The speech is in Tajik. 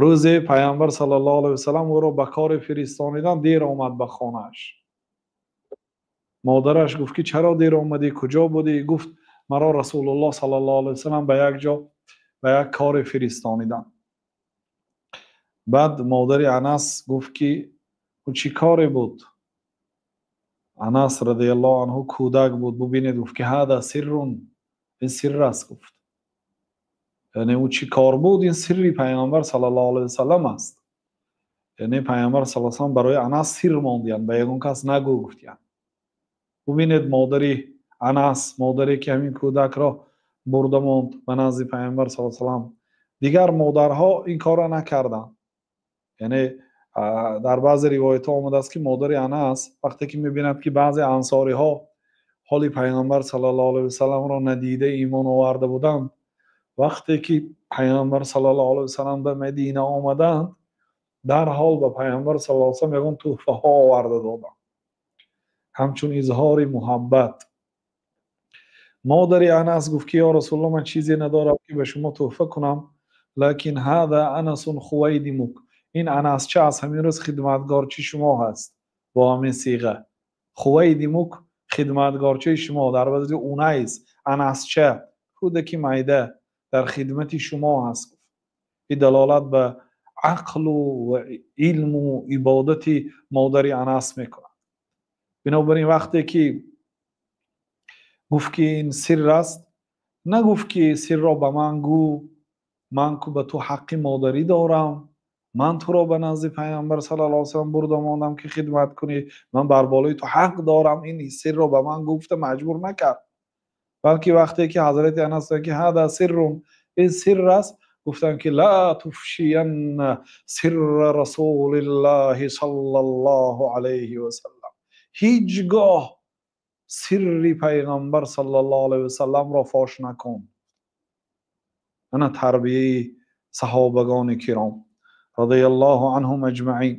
Рӯзе Паёмбар саллаллоҳу алайҳи васаллам ӯро ба коре фиристониданд, дер омад ба хонааш. Модараш гуфт, ки чаро дер омадӣ, куҷо будӣ? Гуфт: маро Расулуллоҳ саллаллоҳу алайҳи васаллам ба як ҷо ба як коре фиристониданд. Баъд модари Анас гуфт, ки ӯ чӣ коре буд? Анас радиаллоҳу анҳу кӯдак буд. Бубинед, гуфт, ки هذا سر, ин сирр аст, гуфт. Яъне ӯ чӣ кор буд, ин сирри Паёмбар саллаллоҳу алайҳи васаллам аст. Яъне Паёмбар саллаллоҳу алайҳи васаллам барои Анас сир мондиянд, ба ягон кас нагӯ гуфтиянд. Бубинед, модари Анас, модаре ки ҳамин кӯдакро бурда монд ба назди Паёмбар саллаллоҳу алайҳи васаллам. Дигар модарҳо ин корро накарданд. Яъне дар баъзе ривоятҳо омадааст, ки модари Анас вақте ки мебинад, ки баъзе ансориҳо ҳоли Паёмбар саллаллоҳу алайҳи васалламро надида имон оварда буданд, вақте ки Паёмбар саллаллоҳу алайҳи васаллам ба Мадина омаданд, дарҳол ба Паёмбар саллаллоҳу алайҳи васаллам ягон туҳфаҳо оварда доданд, ҳамчун изҳори муҳаббат. Модари Анас гуфт, ки ё Расулуллоҳ, ман чизе надорам, ки ба шумо туҳфа кунам, لكن هذا أنس خويدمك, ин Анасча аз ҳамин рӯз хидматгорчи шумо ҳаст. Бо ҳамин сиға خويدمك, хидматгорчаи шумо, дар баъзи Унайс, Анасча, кӯдаки майда дар хидмати шумо ҳаст. Ин далолат ба ақлу ва илму ибодати модари Анас мекунад. Бинобар ин, вақте ки гуфт, ки ин сирр аст, нагуфт, ки сирро ба ман гӯ, ман ку ба ту ҳаққи модарӣ дорам, ман туро ба назди Паёмбар саллаллоҳу алайҳи васаллам бурда мондам, ки хидмат кунӣ, ман бар болои ту ҳақ дорам, ин сирро ба ман гуфта маҷбур накард, балки вақте ки ҳазрати Анас ки هذا سر, ин сирр аст, гуфтанд, ки لا تفشين سر رسول الله صلى الله عليه وسلم, ҳеҷ гоҳ сирри Пайғамбар саллаллоҳу алайҳи васалламро фош накун. Ана тарбияи саҳобагони киром, رضي الله عنهم أجمعين.